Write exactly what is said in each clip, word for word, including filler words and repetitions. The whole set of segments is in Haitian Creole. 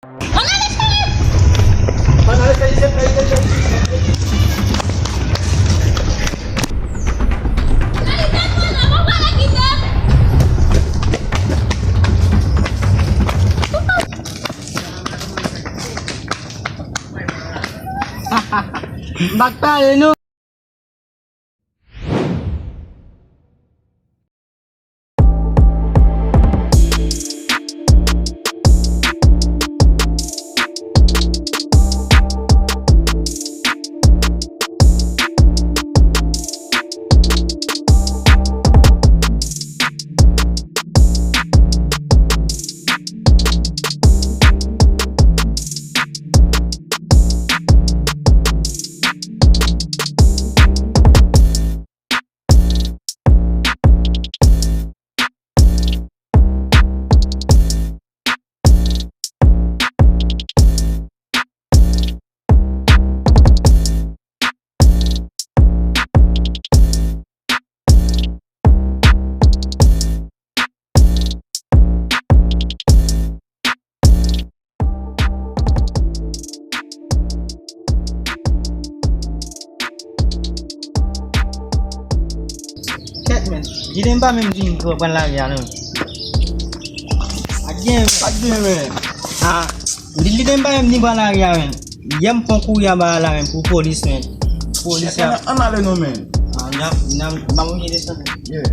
Ann ale, cheri! Ann ale, cheri, cheri, cheri, cheri. M pa t pale, non. Kèt, men. Jide m pa menm vin pran lari a, non. Pa t gen, pa t gen, men. Ah, li, li te m pa menm ni pran lari a, men. Yè m pran kouri anba a la, men, pou polis, men. Polis la. Ann, ann ale non, men. Ah, n ap, n ap, m ap oblije desann. Yeah.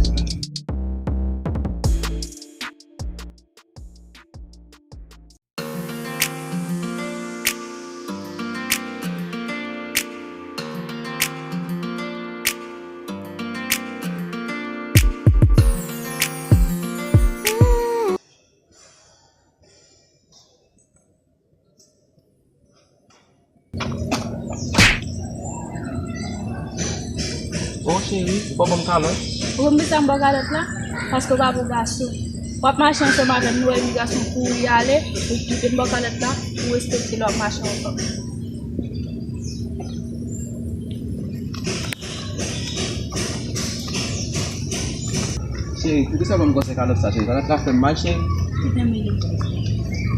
Bon, cheri, ou pa ban m kalòt? Ou konn poukisa m ba w kalòt la? Paske w pa bon gason. W ap mache ansanm avè m, nou wè yon gason kouri ale, epi m ba w kalòt la, ou respekte lè w ap mache ansanm. Cheri, poukisa w ban m konsèy kalòt sa, cheri? Kalòt la fè m mal, cheri. Kite m li.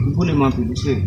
Ou boule m anpil, wi, cheri.